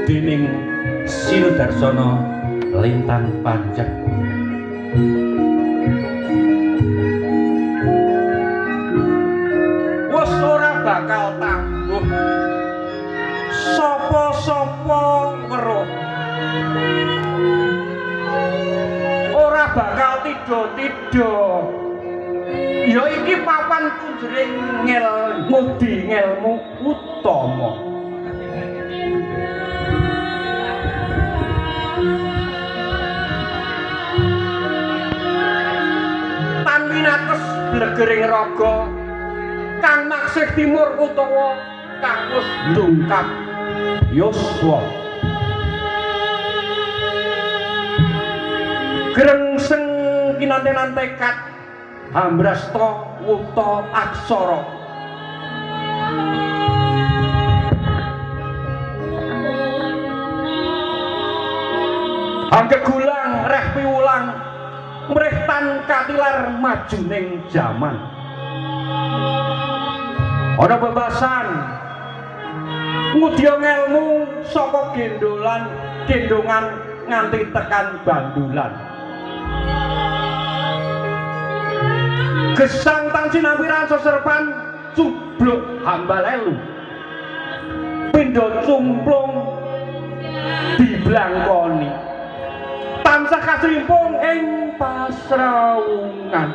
Dening Sinudarsana Lintang Pancer. Wes ora bakal tangguh. Sapa-sapa weruh ora bakal tido-tido. Ya iki papan kunjering ngudi ngelmu utama. Tan winates blegering raga kang maksih timur utawa kang wis dungkap yuswa. Grengseng kinantenan tekad hambrasta wuta aksara. Hangkegulang reh piwulang mrih tan katilar majuning jaman. Ana bebasan ngudya ngelmu saka gendolan gendongan nganti tekan bandulan. Gesang tan sinampiran seserpan cubluk hambalelu. Pindha cumplung diblangkoni. Tansah kasrimpung ing pasrawungan.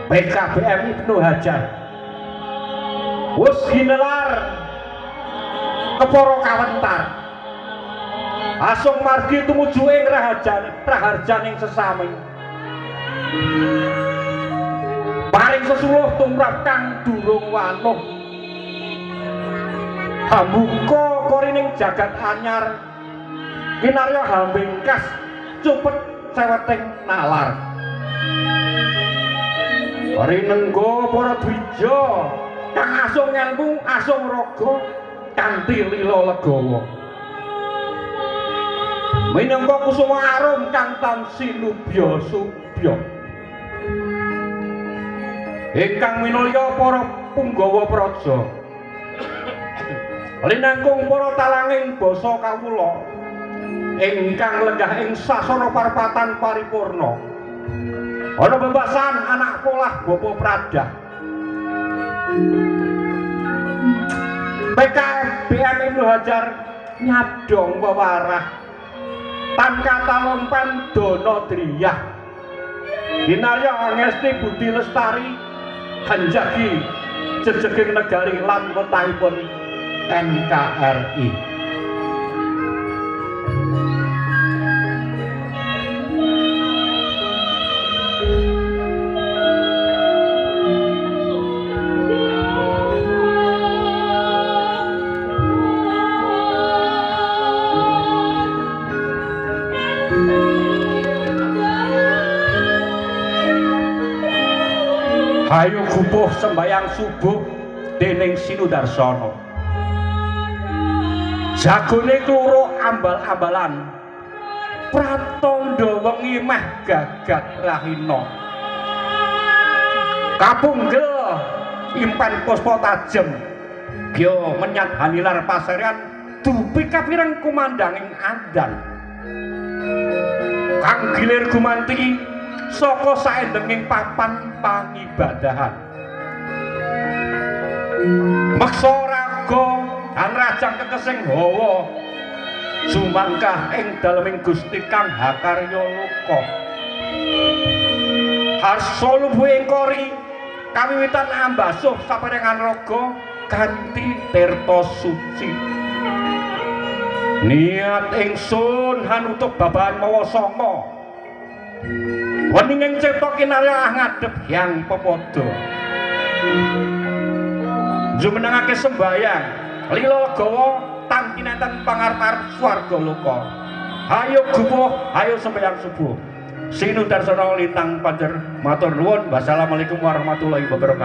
PKBM Ibnu Hajar wis ginelar kepara kawentar. Asung margi tumuju ing raharjaning sesami. Paring sesuluh tumrap kang durung wanuh. Hambuka korining jagat anyar. Kinarya hambingkas cupet ceweting nalar. Rinengga para dwija kang asung ngelmu, asung raga kanthi lila legawa. Minangka kusuma arum kang tansih nubya subya. Ingkang minulya para punggawa praja. Linangkung para talanging basa kawula ingkang lenggah ing sasana parpatan paripurna. Ana bebasan anak polah bapa pradah. PKBM Ibnu Hajar nyadong wewarah tan katalompan dana driyah. Kinarya angesti budi lestari hanjagi jejeging negari lan wetahipun NKRI. Hayo gupuh sembayang subuh dening Sinudarsana. Jagone kluruk ambal-ambalan. Pratandha wengi meh gagat rahina. Kapunggel impen puspa tajem. Gya menyat hanilar pasarean dupi kapireng kumandhanging andan. Kang gilir gumanti saka saendenging papan pangibadahan. Meksa raga dan rajang kekesing hawa sumangkah ing daleming Gusti kang hakarya loka. Harsa lubuh ing kori kawiwitan ambasuh saperengan raga kanthi tirta suci. Niat ingsun hanutup babahan mawa sanga. Wening ing cipta kinarya ngadhep Hyang Pepada. Jumenengake sembayang lila legawa tan kinenten pangarep-arep swarga loka. Hayo gupuh, hayo sembayang subuh. Sinudarsana Lintang Pancer matur nuwun. Wassalamualaikum warahmatullahi wabarakatuh.